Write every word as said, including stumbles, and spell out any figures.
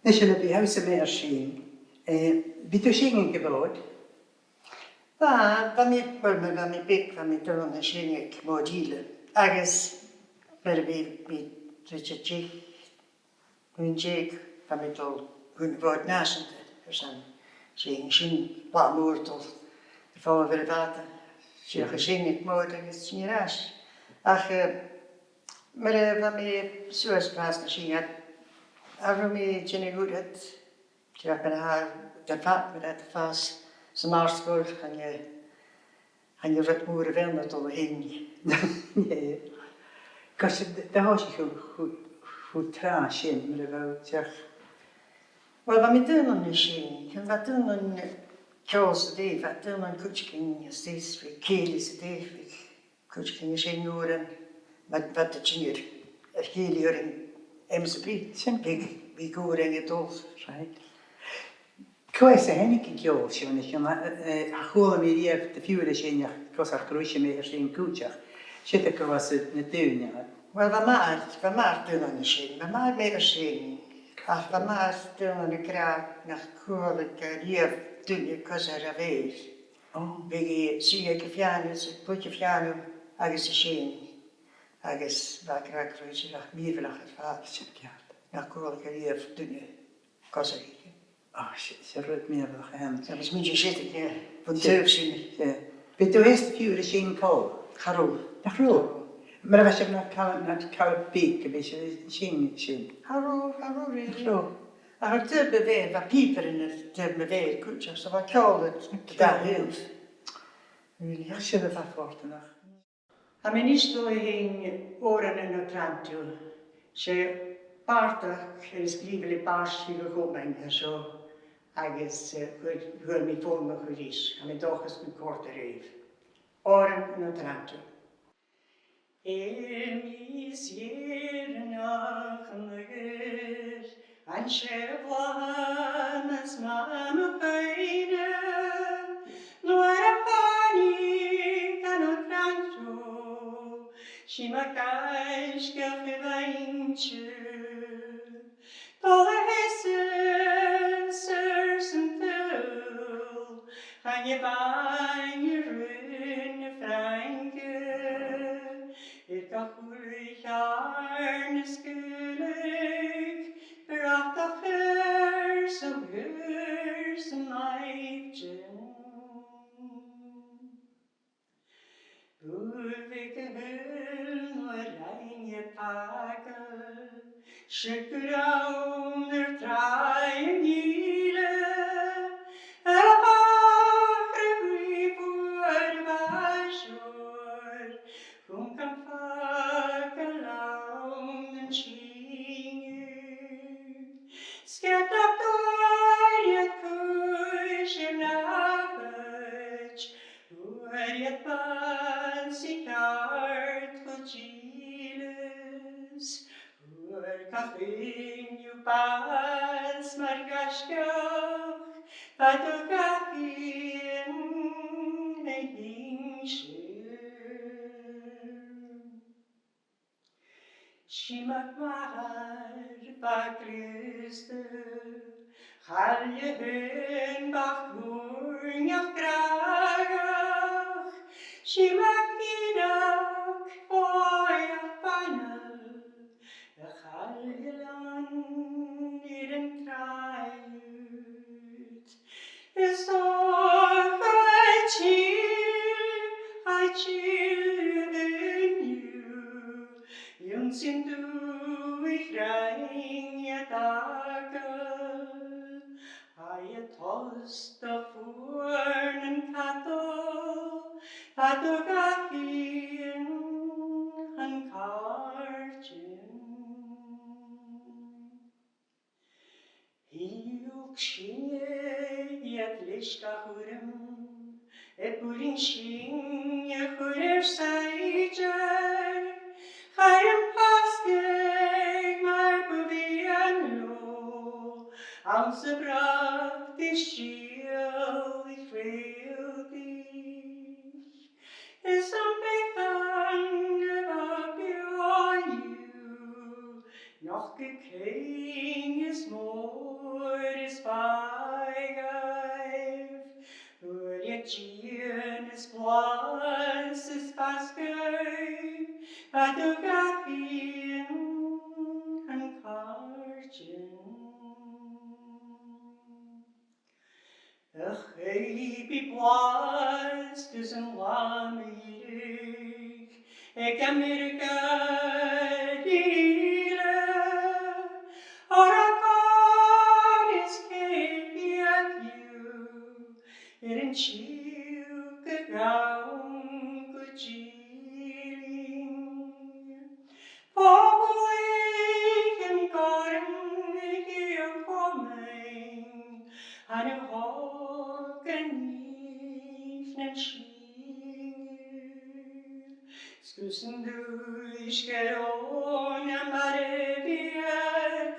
Nis, a bheil thu a' smaoineachadh air sin, eh, bha thu a' seinn aig a' Mhòd? Bha, bha mi, well, nuair a bha mi beag, bha mi a' dol a sheinn aig Mòd Ìle. Agus nuair a bha mi, bha mi trì-deug, aon-deug, bha mi a' dol chun a' Mhòid Nàiseanta, airson seinn, seinn, bha mi a' dol a' falbh air a' bhàta, dìreach a' seinn aig Mòd agus a' tighinn air ais. Ach, eh, mar a bha mi suas fhathast a' seinn, cha robh mi a' dèanamh uiread, dìreach mar a tha, dè fad, mar a tha fàs san àrd-sgoil, chan e, chan e rud mòr a bh' ann a' dol a sheinn. Gosh, dè, dè thòisich thu, thu, thu tràth sin, mar a bha thu, dìreach? Well, bha mi daonnan a' seinn, bha daonnan ceòl san taigh, bha daonnan cuideigin a-staigh, bha cèilidh san taigh, bha cuideigin a' seinn òrain, ma, ma bha iad a' tighinn air, air chèilidh air an M S B. Sin. Bha, bha òrain a' dol. Right. Cò às a thàinig an ceòl seo, a-nis, eh, eh, cha chuala mi riamh do phiuthar a' seinn ach gus ach gun robh ise math air seinn cuideachd. Siud a' gabhail às na daoine. Well, bha m' athair, bha m' athair daonnan a' seinn, bha m' athair math air seinn, ach bha m' athair daonnan ag ràdh nach cuala e riamh duine gus air a mhàthair. Ò. Bhiodh i suidhe aig a' phiàno, 's a' cluich a' phiàno agus a' seinn. Agus bha e ag ràdh gu robh i dìreach mìorbhaileach air fad. Sin ceart. Nach cuala e riamh duine gus air. Ò, 's e, 's e rud mìorbhaileach a th' ann. Agus bha mi a' smaoineachadh, eh, bhon taobh sin. Eh, bha thu fhèin 's do phiuthar a' seinn còmhla? Cha robh. Nach robh? Mar a bha sibh na cala-, na cala-, beag, a bha sibh a' seinn sin? Cha robh, cha robh really. Nach robh? Ach air taobh mo mhàthar, bha pìobairean air taobh mo mhàthar cuideachd, so bha ceòl air an dà thaobh. Really, ach sin a bha fortanach. Tha mi a-nis a' dol a sheinn òran ann an Otranto. 'S e bàrdachd air an sgrìobh mi le bàrd Shìle Chomain an seo, agus, eh, chuir, chuir mi fòn a chur ris. Tha mi an dòchas gun còrd e ribh. Òran ann an Otranto. Air mis dheireannach an ear, an seann bhladhmans nam chuimhne, nuair a thàinig an Otranto, 's i mar ghaisgeach a bh' innte. Dol a sheasamh airson t-saoghal, chan e a-mhàin a rinn na Frangaich, air gach uile cheàrn a sgaoileadh, bratach airson, airson làimhdean. Bhuail a h-uile nuair a rinn iad fàgail, 's e gur ann air tràigh an Ìle, air a' chàchradh ri fuar a' bhàis òir, chum gam fàgail ann an t-sìneadh. 'S ged nach d' fhuair iad cùis air na chuid, fhuair iad bàs ceart cho dìleas, fhuair gach aon dhiubh bàs mar ghaisgeach, fad o gach aon a shìn sibh. 'S i mac m' athar bha Crìosda, chaille fhèin bha cùrneach gràdhach, 's i mac Ìneag bòidheach bhanail, a chailleadh leannan air an tràigh ud. Is dòcha a' till, a' till an-diugh, ionnsaigh an dùthaich rinn iad fhàgail. Tha iad tostach fuar nan cadal, fad o gach aon an càirdean. Thug sinne iad leis gach urram, a b' urrainn sinne a chur air saighdear, chaidh am pasgadh mar bu mhiann leotha, anns a' bhrat is sìol a chraoltaich. Is am beagan a bha beò dhiubh, nochd a' chuing as motha fàsgadh, a' dùthchas fhèin an càirdean. Ach chaidh bith blàths gus an là mu dheireadh aig Ameireagaidh Ghille, oir a' chòrr is ceithir fichead dhiubh air an t-siùcar a ghabh gu dìlinn. Poblaid an Comainn, a' chiad chomainn, an-diugh thog an nighean nan sìneadh. 'S gus an dùisg air òn a' mharbhaidh iad,